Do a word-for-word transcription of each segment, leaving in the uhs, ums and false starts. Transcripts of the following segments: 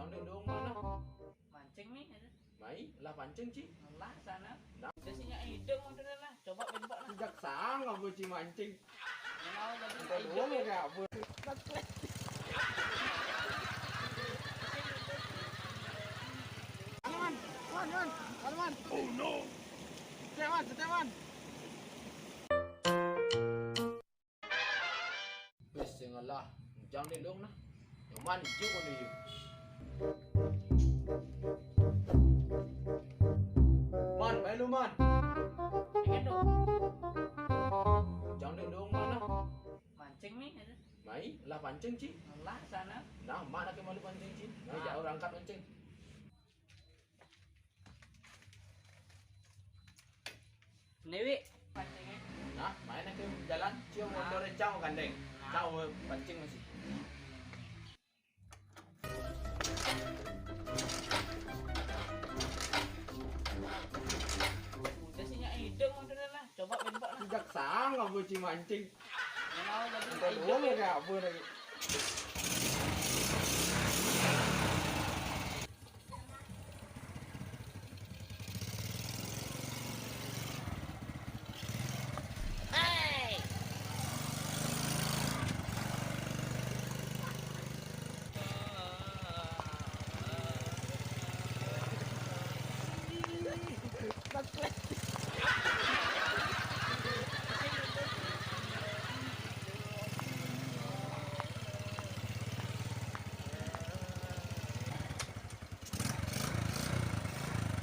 Anu dong mana? Mancing nih. Mai, lah pancing, Ci. Lah sana. Nah. Udah sih nyak hidung udah lah. Coba bembok lah. Sejak sang aku, Ci, mancing. Mau jadi udah hidung dong ya. Kayak apa? Anu, Man. Man, Man. Anu, Man. Oh no. Setewan, Setewan. Wis, sing alah, jang deh dong nah. Yang mana hijau kono yuk? Man, main lu, Man. Pengen dong. Jang deh dong mana? Mancing nih. Mai, lah pancing, Ci. Lah sana. Nah, mana ke malu pancing, Ci? Nah, jauh rangkat pancing. Newi. Nah, main ke jalan, cium motor cau gandeng. Cau pancing masih. Udah sih nyak hidung udah lah. Coba bembok lah. Sejak sang aku, Ci, mancing. Mau jadi udah hidung dong ya. Kayak apa lagi?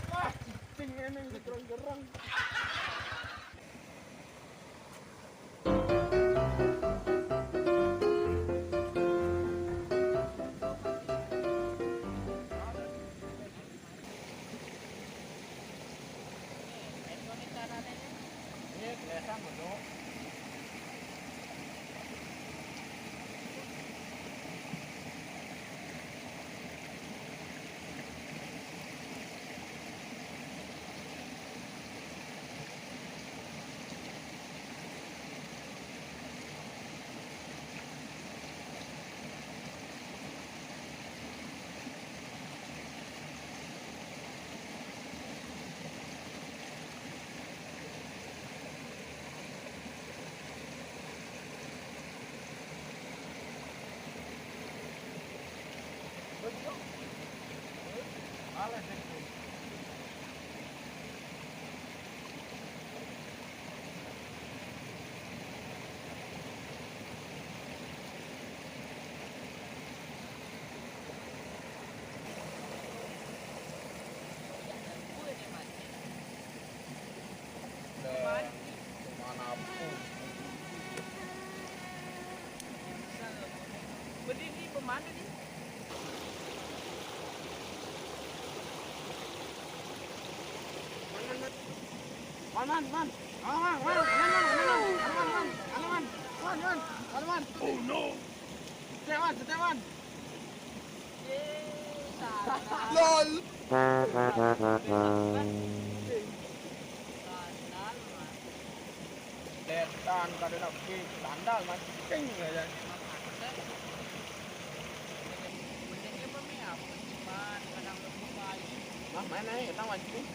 Wah, cicing ini gerang-gerang. Mana pun. Berdiri pemana ni? Man, man, man. Man, man, man. Man, man, man. Man, man, man. Man, man, man. Man, man. Oh no. Setewan, Setewan. Lol. Setan kada nak pergi sandal mancing aja. Nah, main aja kita mancing.